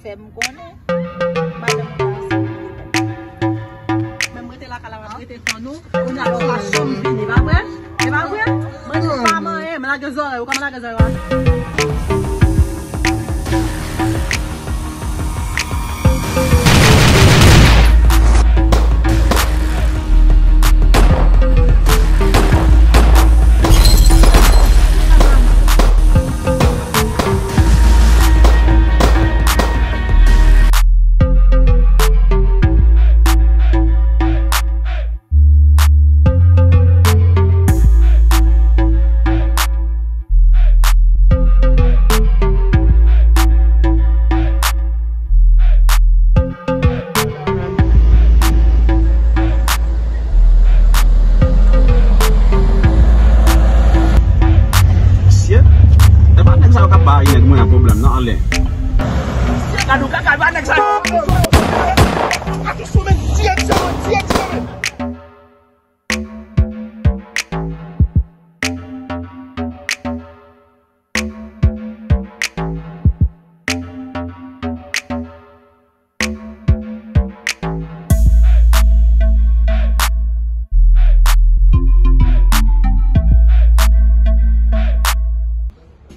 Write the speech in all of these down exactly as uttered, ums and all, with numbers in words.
Fè m konnen. M pa janm ka asepte. Menm rete lakay la, m ap rete tann ou. Kounye a, ou pa janm vini, pa vre? E pa vre? Mwen di pa manyen, m lage zòrèy, ou kòman lage zòrèy, wa? Shit. E pa nèg sa yo k ap bay nèg mwen an pwoblèm nan anlè. Gad yon kaka, e pa nèg sa yo. Attention, men, tiye, tiye, tiye, tiye, men.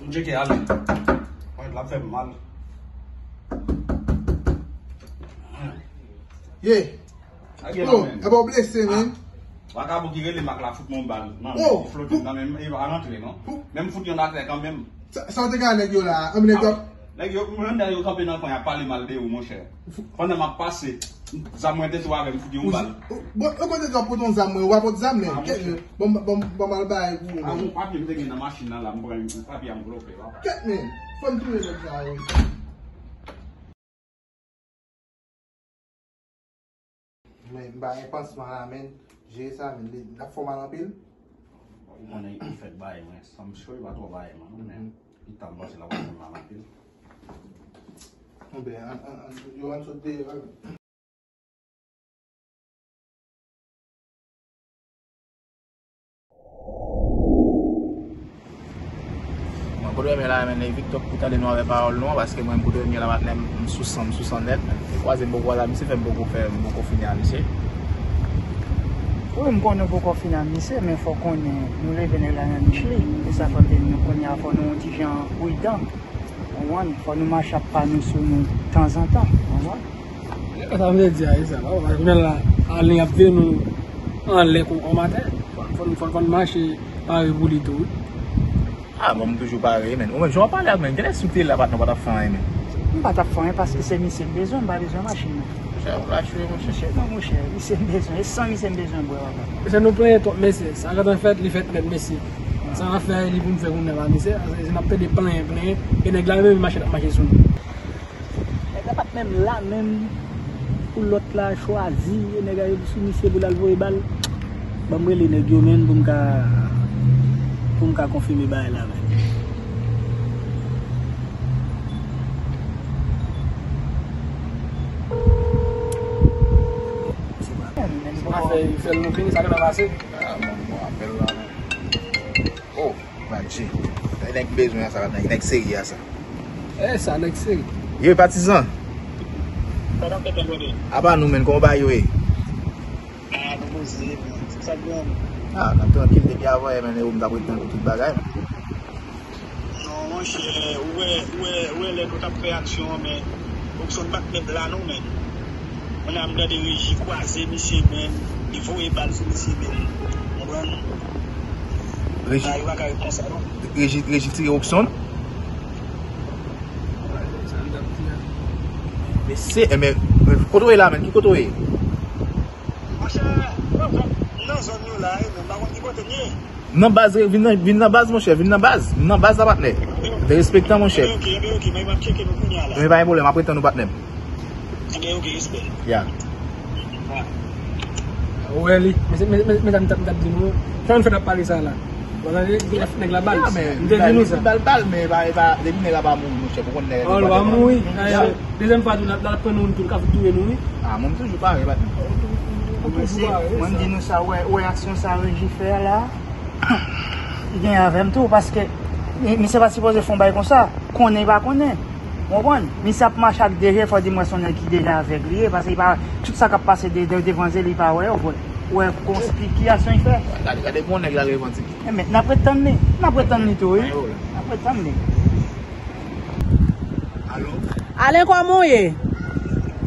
M tcheke ale. Mwen, l ap fè m mal. Ye. Ak gen Oh, manman. Epa w blese, men. Ah. Vakabon ki rele m ak la fout mwen yon bal. Non, oh, li flote pou nan men m, e pa rantre, non. Pou men m fout yon atè kanmenm. Sa, sa w te ka nèg yo la? Anben, nèg yo. Ah, nèg yo, mwen, nèg yo kanpe nan kwen, y ap pale mal de ou, monchè. Fou- Pandan m ap pase, zam mwen te tou avè m, fout yon bal. Bon, ou kote w ap pote yon zam, mwen, ou pa pot zam, men. Ah, kèt, monchè. Bon, bon, bon, m al bay pou ou, ah, men. Bon, papye m te gen nan machin nan la, m pran papye a, m vlope, papa. Kèt, men. Fò n touye nèg sa, wi. Men, m pa gen pansman la, men. Jere sa, men. Li, l ap fè w mal anpil. Ou konnen li fèk bay mwen. San m cho, li pa twò bay mwen, non, men. Mhm. Li ta m panse l ap fè m mal anpil. Bon, ben, an, an, an, yo ann sot deyò. Mwen, kote w ye la, men, evite pou tande nou avè pawòl nou an, paske mwen, kote w ye la, patnè m, m sou san, m sou san nèt, men. E kwaze m poko kwaze a misye, fè m poko fè, m poko fini a misye. Wi, m konnen w poko fini a misye, men fò w konnen, nou leve nèg la nan nich li. E sa fè m te di nou kounye a, fò nou yon ti jan pridan. Konprann? Fò nou mache ak pa nou sou nou tanzantan. Konprann? E sa m te di a, e sa. Paske kounye a la, alen ap vire nou anlè kon kòmatè. Fò, fò, fò, fò n mache pare pou li tou, wi. Ah, bon, m toujou pare, men. Ou menm, jan w ap pale a, men, kilès ou te la, patnè, w pa t ap fè anyen, men? M pa t ap fè anyen paske se misye m bezwen, m pa bezwen machin nan. Monchè, ou rache, monchè. Monchè, non, monchè, misye m bezwen. E san misye m bezwen bwè, papa. Mesye, nou plenyen twòp, mesye. Sa gentan fèt, li fèt nèt, mesye. Sa n ap fè, li pou n fè kounye a la, mesye. Se n ap pede plenyen, plenyen. E nèg la menm, li mache, l ap mache sou nou. Nèg la pa t menm la menm pou lòt la chwazi, e nèg la yo di sou misye pou l al voye bal. Ban m rele nèg yo, menn, pou m ka, pou m ka konfime bagay la, menn. Sa fè, fè l nou fini, sa gentan pase. Ah, bon, bon, apèl la, menn. Oh, Badji. Nèg bezwen a sa, nèg, nèg serye a sa. Eh, sa nèg serye. Yo, patizan. Sa n ap fè, tande? Apa nou, menn, kòman bagay yo ye? Ah, nou poze, menn. Sa k gen? Ah, n ap trankil depi avan yè, menn, e ou m t ap ret tann pou tout bagay, menn. Non, monchè, ou wè, ou wè, ou wè lè nou t ap fè aksyon an, men Okson pa t menm la non, men. Kounye a m tande Reji kwaze misye, men li voye bal sou misye, men. Konprann? Reji, bagay yo pa ka ret konsa non. Reji, Reji tire Okson. Mesye, e men, kote w ye la, men? Ki kote w ye? Monchè, m nan zòn yo la, wi, men m pa konn ki kote m ye. Nan baz, vin nan, vin nan baz, monchè, vin nan baz. M nan baz la, patnè. Derespektan, monchè. Enben, oke, enben, oke, men m ap tcheke nou kounye a la. Men pa gen pwoblèm, m ap ret tann ou, patnè m. Enben, oke, respè. Ya. Ou wè li, men, men, men, men, m t ap, m t ap di nou, sa nou fè n ap pale sa la. Bon, tande, nèg la bal. Ya, men, m te di nou sa. Bal, bal, men, e pa, e pa, depi nèg la pa mouri, monchè, pou konn nèg la pa mouri. Dezyèm fwa tou, l ap, l ap pran nou, tou, l ka fout touye nou, wi. Ah, mwen, m toujou pare, patnè. Ou toujou pare. Mwen, m di nou sa, ou wè, ou wè aksyon sa Reji fè a la. Li gen avè m tou, paske mi-, misye pa t sipoze fè yon bagay konsa. Konnen, li pa konnen. Ou konprann? Misye ap mache ak de je, fò di mwen se yon nèg ki deja avèg li ye, paske li pa, tout sa k ap pase de, de, devan zye li pa wè yo, vre. Ou wè konspikiyasyon li fè? Gade, gade bon nèg la revandike. Enben, n ap ret tann li. N ap ret tann li tou, wi. N ap ret tann li. Alo? Alen, kòman w ye?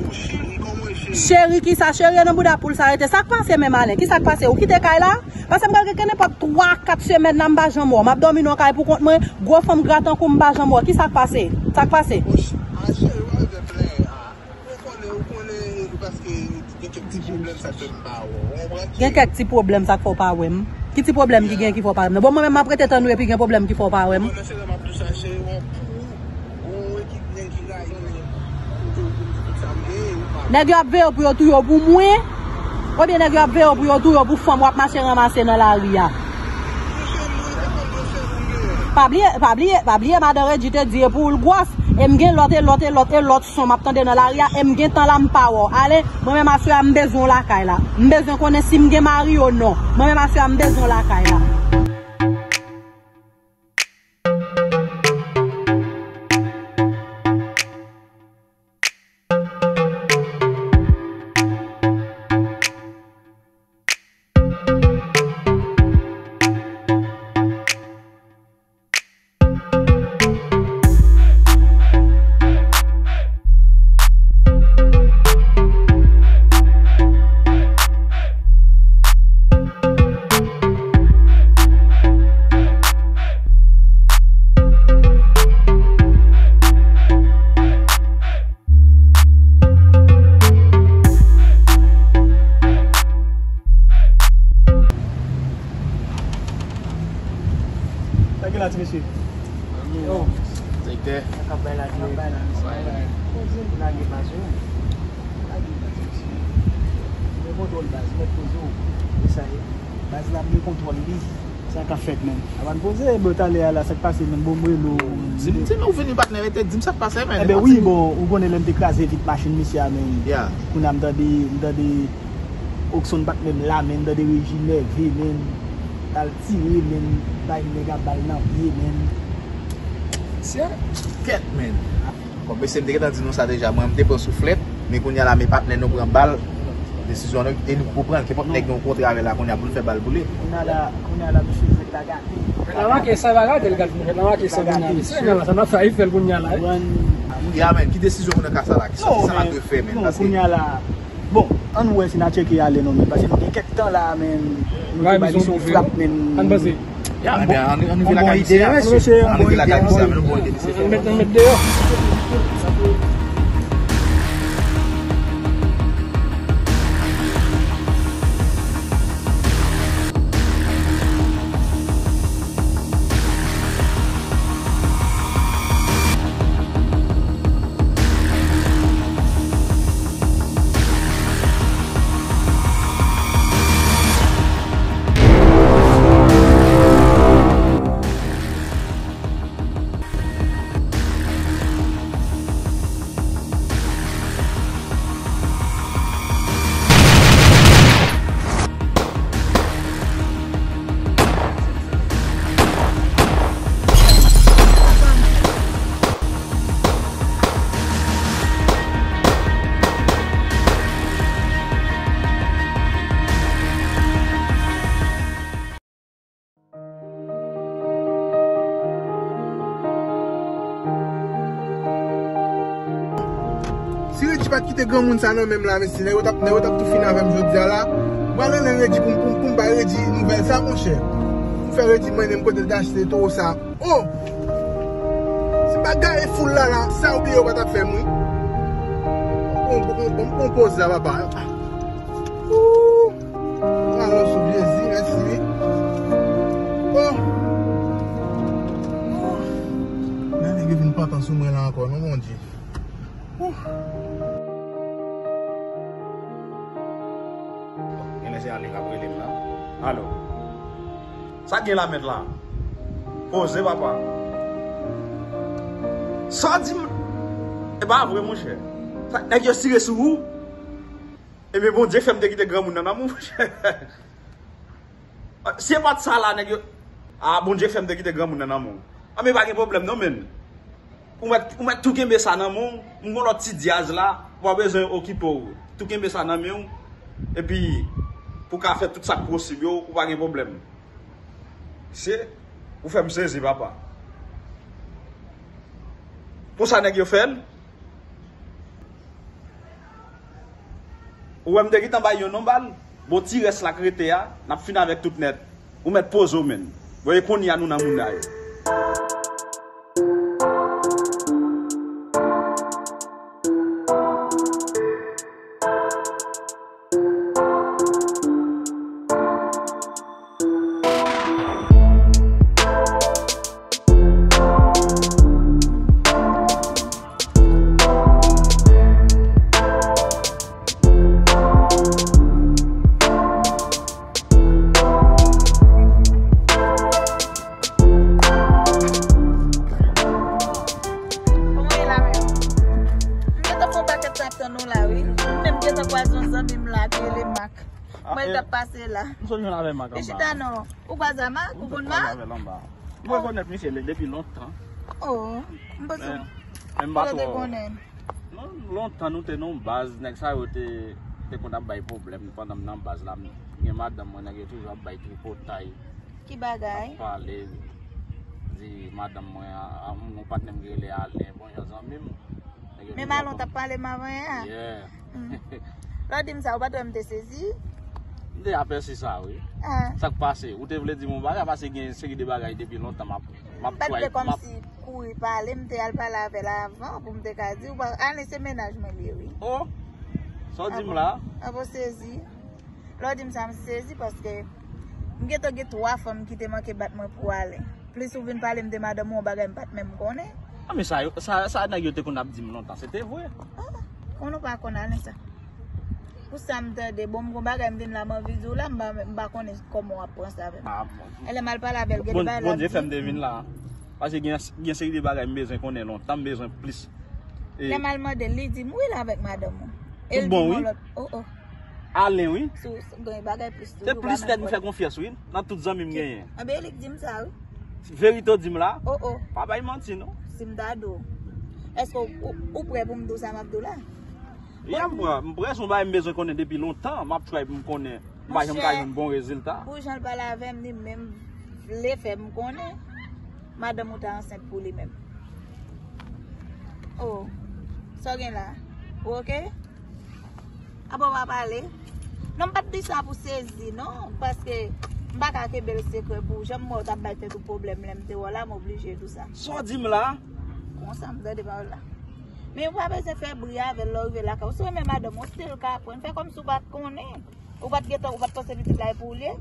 Oh, cheri, kòman w ye, cheri? Cheri, ki sa? Cheri, e nan bouda poul sa rete. Sa k pase menm, Alen? Ki sa k pase? Ou kite kay la? Paske m pral gen nenpòt twa, kat semèn la, m pa janm wè w. M ap dòmi nan kay pou kont mwen. Gwo fanm gra tankou m, m pa janm wè w. Ki sa k pase? Sa k pase? Oh, ch-, ah, cheri, w ap fè plè, ah. Ou konnen, ou konnen, paske gen kèk ti pwoblèm sa k fè m pa wè w. Ou konprann, cheri? Gen kèk ti pwoblèm sa k fè w pa wè m. Ki ti pwoblèm ki gen ki fè w pa wè m nan? Bon, mwen menm m ap rete tann ou epi gen pwoblèm ki fè w pa wè m. Bon, nan se la m ap tou chache w pou ou. Gon ekip nèg ki rayi mwen. Nèg yo ap veye w pou yo touye w pou mwen? Oubyen nèg yo ap veye w pou yo touye w pou fanm w ap mache ranmase nan lari a? Pa bliye, pa bliye, pa bliye, madan Regi te di e pou ou l gwòs. E m gen lòt, e lòt, e lòt, e lòt son m ap tande nan lari a, e m gen tan la m pa wè w. Ale, mwen menm aswè a m bezwen w lakay la. M bezwen konnen si m gen mari ou non. Mwen menm aswè a m bezwen w lakay la. Sa gen la, ti mesye? Yo. Direktè. Sa k ap bay la, direktè? Sa k ap bay la, mesye? Bay la. Poze, pou lage baz yo. Lage baz, mesye. Mwen kontwòl baz, mèt poze w. E sa ye. Baz la, mwen kontwòl li. Sa k ap fèt, menn? Avan n poze, bro, talè a la, sa k pase, menn? Bon, m rele w. Di m, di m ou vini, patnè, rete, di m sa k pase, menn. Enben wi, bon, ou konnen lè m te kraze vit machin misye a, menn. Yeah. Kounye a m tande, m tande Okson pa t menm la, menn, m tande Regi nève, menn. T al tire, menn, bay nèg a bal nan pye, menn. Sye, kèt, menn. Bon, mesye, m te gentan di nou sa deja. Mwen, m te pran souflèt, men kounye a la, men patnè nou pran bal. Desizyon nou, e nou k pou pran l. Kenpòt nèg nou kontre avè l la, kounye a pou l fè bal boule. Kounye a la, kounye a la, mesye, nèg la gate. Nèg la make sa va gate, l gate, nèg la make sa va gate. Se nèg la, sa n ap fè, li fè l kounye a la, wi. Ya, menn, ki desizyon pou nan ka sa la? Ki sa, ki sa n ap dwe fè, menn? Non, paske kounye a la, bon, ann wè si n a tcheke ale non, menn, paske nou gen kèk tan la, menn, nou te bay misye yon frap, menn. Ann panse. Ya, ann, ann, ann rive lakay misye a. Ann rive lakay misye a, men nou bon ide misye fè. Ann met, ann met deyò. Si Regi pa t kite granmoun sa nan men m la, mesye, nèg yo t ap, nèg yo t ap tou fini avè m jodi a la. M pral ann Regi pou m, pou m, pou m bay Regi nouvèl sa, monchè. Pou m fè Regi mennen m kote l te achte towo sa. Oh! Se bagay foul la, la, sa ou bliye yo pa t ap fè m, wi. Bon, bon, bon, bon poz la, papa. Ooh! Alò, sou Jezi, mèsi, wi. Oh! Oh! Nan nèg yo vin pantan sou mwen la ankò, non, Bondye. Ooh! Genlè se Alen k ap rele m la. Alo. Sa gen la mèt la? Poze, papa. Sa w di m? E pa vre, monchè. Sa, nèg yo sire sou ou? Ebyen, Bondye fè m te kite granmoun nan nan men w, monchè. Si e pa t sa la, nèg yo. A, Bondye fè m te kite granmoun nan nan men w. A, men pa gen pwoblèm, non, menn. Ou mèt, ou mèt tou kenbe sa nan men w. M gon lòt ti dyaz la, ou pa bezwen okipe w. Tou kenbe sa nan men w. Epi, pou w ka fè tout sa k posib yo, ou pa gen pwoblèm. Se, ou fè m sezi, papa. Konsa nèg yo fè l? Ou wè m te gentan bay yo non bal? Bon, ti rès la k rete a, n ap fin avèk tout nèt. Ou mèt poze w, menn. Bon, e kounye a nou nan mounda yo. Kòman w ye la menm? M gentan fè yon pakèt tan ap tann ou la wi. M menm gentan kwaze yon zanmi m la ki rele Mak. Mwen t ap pase la. M sot jwenn avè Mak anba. Li chita non. Ou kwaze a Mak? Ou konn Mak? Mwen rekonèt misye depi lontan. Oh, m panse. Men m pa twò konnen. Non, lontan nou te nan yon baz, nèg sa yo te, te konn ap bay pwoblèm pandan m nan baz la. M gen madanm mwen, nèg yo toujou ap bay tripotay. Ki bagay? Ap pale, di madanm mwen, a, a, yon patnè m ki rele Alen, bon jan zanmi m. Nèg yo toujou ap... Menm Alen w t ap pale m avan yè a? Yeah. Mm. Lè w di m sa, ou pa t wè m te sezi? M te apèsi sa, wi. Ah. Sa k pase? Ou te vle di m yon bagay, paske gen yon seri de bagay depi lontan m ap, m ap try, m ap... M pa t vle kòmsi kouri pale, m te al pale avè l avan pou m te ka di w, pa, Alen se mennaj mwen li ye, wi. Oh! Sa w di m la? Ah bon? Ah bon, sezi. Lè w di m sa, m sezi paske m gentan gen twa fanm ki te manke bat mwen pou Alen. Plis ou vin pale m de madanm ou, yon bagay m pa t menm konnen. Ah, men sa yo, sa, sa nèg yo te konn ap di m lontan, se te vre. Ah, konnen w pa konn Alen sa. Pou sa m tande, bon, m gon bagay m vin la, m anvi di w la, m pa, m pa konnen kòman w ap pran sa avè m. Ah, bon. E lè m al pale avè l, gen de bagay l ap di. Bondye fè m te vin la. Paske gen, gen seri de bagay m bezwen konnen lontan, m bezwen plis. E lè m al mande l, li di m, wi, l avèk madanm ou. E l di m yon lòt. Oh, oh. Alen, wi. Si w, si w gen bagay plis toujou, pa mèt konnen. Se plis nèg m fè konfyans, wi, nan tout zanmi m genyen. Anben, e li k di m sa, wi. Verite w di m la. Oh, oh. Pa bay manti, non. Si m ta di w. Èske w, ou, ou prè pou m di w sa m ap di w la? Ya, m prè, m prè, se yon bagay m bezwen konnen depi lontan, m ap try pou m konnen. M pa janm ka jwenn bon rezilta. Monchè, pou jan l pale avè m, li menm vle fè m konnen madanm ou ta ansent pou li menm. Oh, sa w gen la? Ou oke? Apa w pa pale? Non, m pa t di sa pou sezi, non, paske m pa ka kenbe l sekrè pou ou. Jan m wè w t ap bay tèt ou pwoblèm lè m te wè w la, m oblije di w sa. Sa w di m la? Konsa m tande pawòl la. Men ou pa bezwen fè bri avè l lè w rive lakay ou. Si w renmen madanm ou, still ka pran. Fè kòmsi w pa t konnen. Ou pa t gentan, ou pa t panse pitit la e pou ou l ye?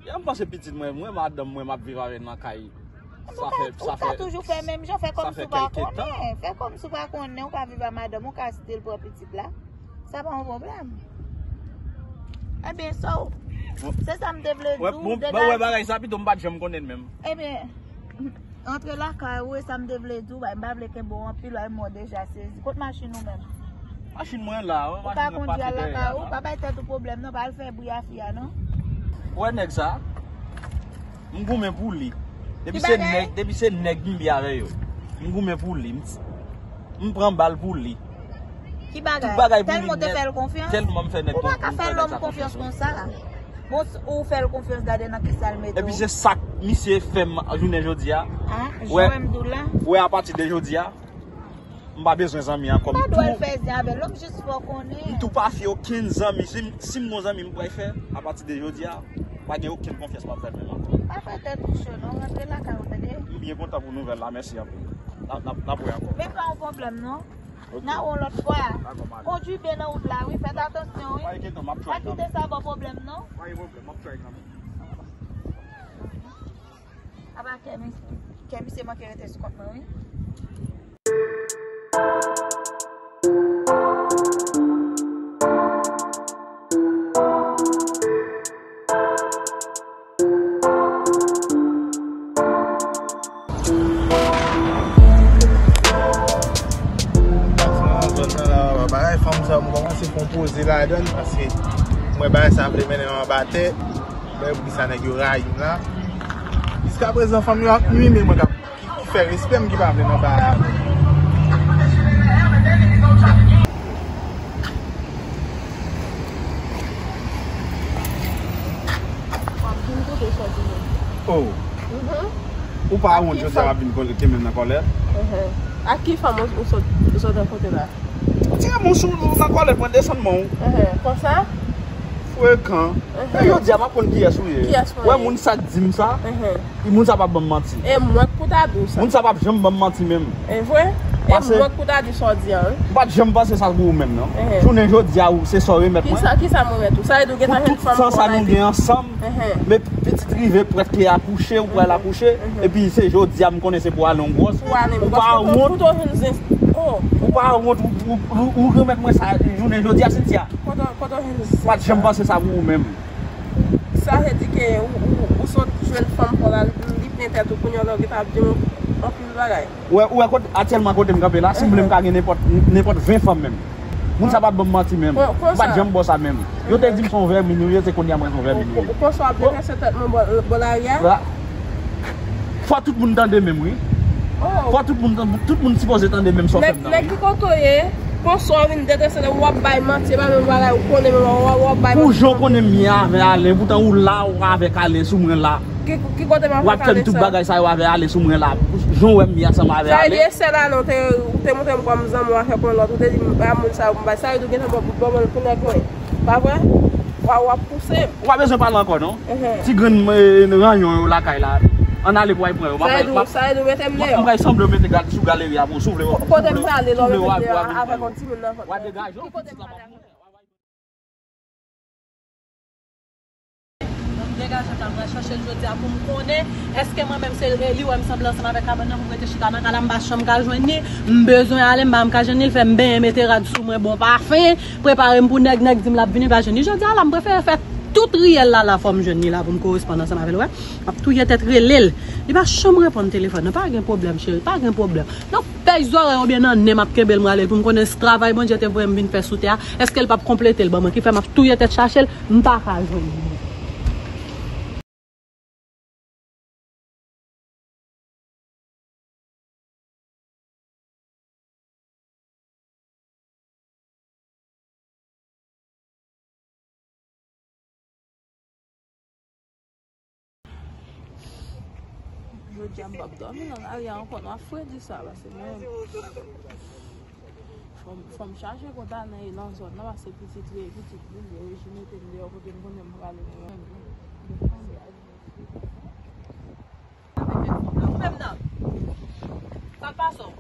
Ya, m panse pitit mwen, mwen, madanm mwen, m ap viv avè l nan kay. Sa fè, sa fè, sa fè kèlke tan. Ou ka toujou fè menm jan, fè kòmsi w pa konnen. Fè kòmsi w pa konnen, ou ka viv ak madanm ou, ou ka still pran pitit la. Sa pa yon pwoblèm. Ebyen, so, se sa m te vle di w. Bon, bon, wè bagay sa, pito m pa t janm konnen l menm. Ebyen, antre lakay ou, e sa m te vle di w, bay, m pa vle kenbe w anpil, bay, m wè w deja sezi. Kot machin ou menm? Machin mwen la, wi, machin mwen pase dèyè a la. Ou ka kondui al lakay ou, pa bay tèt ou pwoblèm non, pa al fè bri a fi a non. Ou wè nèg sa? M goumen pou li. Depi se nèg, depi se nèg m byen avè yo. M goumen pou li. M, m pran bal pou li. Ki bagay? Tout bagay pou li nèt. Tèlman w te fè l konfyans? Tèlman m fè nèg konfyans. Ou pa ka fè lòm konfyans konsa la. Bon, ou fè l konfyans, gade nan kisa l mete w. Epi se sa k misye fè m jounen jodi a. Ah, jan m di w la. Wè, apati de jodi a, m pa bezwen zanmi ankò. M tou, pa dwe al fè zen avè l, non, m jis fè w konnen. M tou pa fye okenn zanmi. Si m, si m gon zanmi, m pral fè, apati de jodi a, pa gen okenn konfyans m ap fè l menm ankò. Pa fè tèt ou cho, non, rantre lakay ou, tande? M byen kontan pou nouvèl la, mèsi anpil. N a, n a, n ap wè ankò. Men pa yon pwoblèm, non. Ok. N a wè w lòt fwa. Dakò, m ale. Kondui byen nan wout la, wi. Fè atansyon, wi. Pa enkyete w, m ap try kanmenm. Pa kite sa ba w pwoblèm, non. Pa gen pwoblèm, m ap try kanmenm. Apa kè mi-, kè misye manke rete sou kont mwen, wi. Bagay fanm sa, m kòmanse fè yon poze ladan l, paske m wè bagay sa vle mennen m anba tè. Mwen wè poukisa nèg yo rayi m la. Jiskaprezan, fanm yo ap nwi, men mwen k ap Respè m ki pa vle nan bagay. W ap vin kote w sòti menm. Oh. Mhm. Ou pa wont jodi a w ap vin kote menm nan kòlè? Mhm. Ak ki fanm ou, ou sot, ou sot rankontre la? Tire moun sou, ou nan kòlè, pran desann men w. Mhm. Konsa? Frekan. Mhm. E jodi a m ap konn kiyès ou ye. Kiyès mwen ye? Wè moun sa k di m sa. Mhm. Moun sa p ap ban m manti. E mwen k pou ta di w sa. Moun sa p ap janm ban m manti menm. E vre? E mwen k pou ta di sa w di a, wi. M pa t janm panse sa pou ou menm, non. Ehe. Jounen jodi a, ou se sa w remèt mwen. Kisa, kisa m remèt ou? Sa vle di w gentan jwenn fanm pou sa nou gen ansanm. Ehe. Men pitit rive prèske akouche, ou pral akouche. Epi se jodi a m konnen se pou ale yon gwòs. Pou ale yon gwòs. Ou pa wont. Ou pa wont, ou, ou, ou, ou remèt mwen sa jounen jodi a, Cynthia. Kote, kote w jwenn sa? M pa t janm panse sa pou ou menm. Sa vle di ke ou, ou, ou sot jwenn fanm pa w la, li plen tèt ou, kounye a w gentan ap di m anpil bagay. Ou wè, ou wè kot, aktyèlman kote m kanpe la, si m vle m ka gen nenpòt, nenpòt ven fanm menm. Moun sa pa t ban m manti menm. Kon-, konsa. M pa t janm ba w sa menm. Yo te di m se yon vèmin ou ye, se kounye a m wè se yon vèmin ou ye. Ou, ou konsa w ap detrese tèt mwen bò, bò lari a? Fò tout moun tande menm, wi. Oh. Fò tout moun tande, tout moun sipoze tande menm sa w fè m nan, wi. Nèg, nèg ki kote w ye, konsa w vin detrese tèt, w ap bay manti, e pa menm bagay, ou konnen menm, w ap, w ap bay manti. Pou jan w konnen m ye avè Alen, poutan ou la, ou avèk Alen sou mwen la. Ki, ki kote m avèk Alen sa? W ap fè m tout bagay sa yo avè Alen sou mwen la. Jan w wè m ye ansanm avè Alen. Sa vle di e sèl Alen ou te, ou te montre m kòm zanmi w avèk yon lòt, ou te di m ba moun sa yo pou m bay. Sa vle di w gentan ba, ba, ba moun pou nèg mwen. Pa vre? W ap, w ap pouse m. Ou pa bezwen pale ankò, non. Ti grenn, eh, ranyon yo lakay la. Ann ale pou w al pran yo. M ap, sa vle di w mete m deyò? M ap sanble mete sou galeri a pou w, si w vle. Kote m prale lè w mete m deyò avèk yon timoun nan vant mwen? W ap degaje w. Ki kote m prale avèk? M ap degaje m, m pral chache l jodi a pou m konnen èske mwen menm se li wè m sanble ansanm avèk kabann nan pou m rete chita nan kay la, m pa janm ka jwenn li. M bezwen ale, m pa janm ka jwenn li, l fè m benyen, mete rad sou mwen, bon pafen. Prepare m pou nèg, nèg di m l ap vini, m pa jwenn li. Jodi a la, m prefere fè tout riyèl la, la fò m jwenn li la pou m koresponn ansanm avè l, wè. M ap touye tèt rele l. Li pa janm reponn telefòn nan. Pa gen pwoblèm, cheri, pa gen pwoblèm. Nan pèch zòrèy oubyen nan nen m ap kenbe l, m rale l pou m konnen se travay Bondye te voye m vin fè sou tè a. Èske l p ap konplete l ban mwen? Ki fè m ap touye tèt chache l, m pa ka jwenn li. Jodi a m p ap dòmi nan lari a ankò, nan fredi sa, paske mwen, fò m, fò m chache kontanan e nan zòn nan, paske pitit re-, pitit vin yo, yo mete m deyò kote m konnen m prale mwen menm. Ou menm nan. Sa k pase w?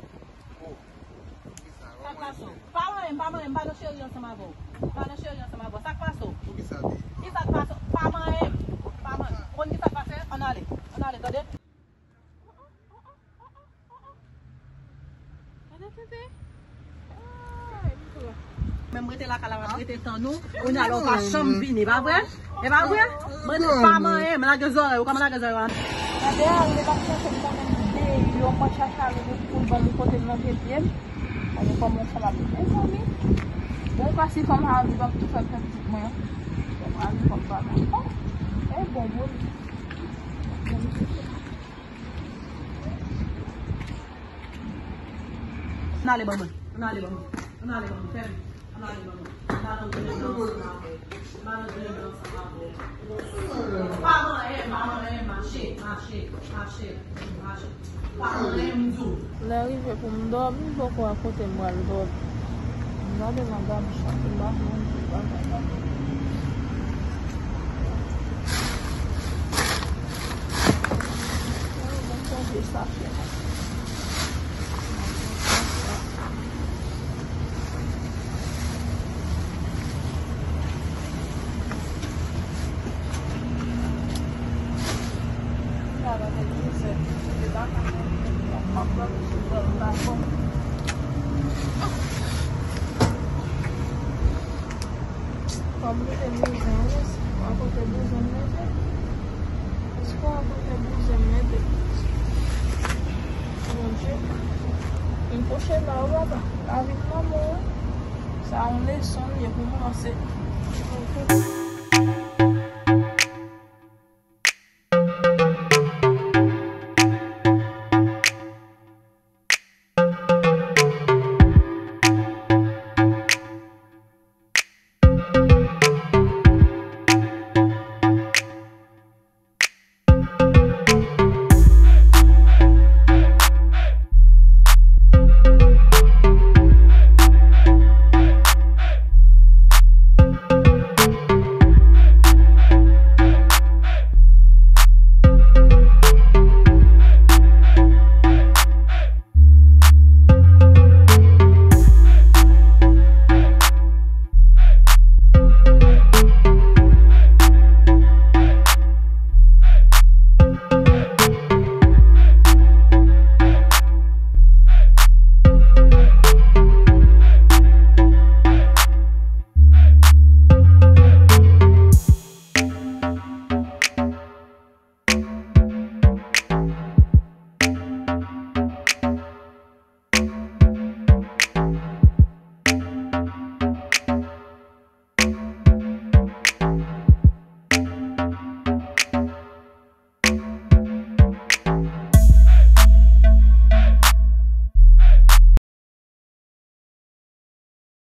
Sa k pase w? Pa manyen m, pa manyen m, pa nan cheri ansanm avè w. Pa nan cheri ansanm avè w. Sa k pase w? Kisa k pase w? Pa manyen m. Pa manyen m. Ou konn kisa k pase? Ann ale. Ann ale, tande? Menm rete lakay la, m ap rete tann ou. Kounye a la, ou pa janm vini, pa vre? E pa vre? Mande pa manyen m, lage zòrèy ou, kòman lage zòrèy ou? Gade a, li pa chache m konnen deyò, mwen chache ale pou l ban m kote m lonje pye m. Mwen kòman yon fanm ap vin, mezanmi. Bon, ka si fanm sa anvi, m ap tou fè l fè pitit mwen. Fanm sa anvi, fanm pa nan. Oh, e bon moun. Ann ale ban mwen. Ann ale ban mwen. Ann ale ban mwen. Fè vit. Ann ale ban mwen. Ann ale ban mwen. Ann ale ban mwen. Pa manyen m, pa manyen m, mache, mache, mache, mache. Pa manyen m, m di w. Lè rive pou m dòmi, m poko wè kote m pral dòmi. M gade nan gad chan, m pa jwenn tout bagay la. Mwen sonje sa fè. Fò m mete mizè, wi. Fò kote bouzen m mete. Fò kote bouzen m mete. Bondye. M kouche la, wi, papa. Lavi m nan men w, wi. Sa yon leson l ye pou mwen, se.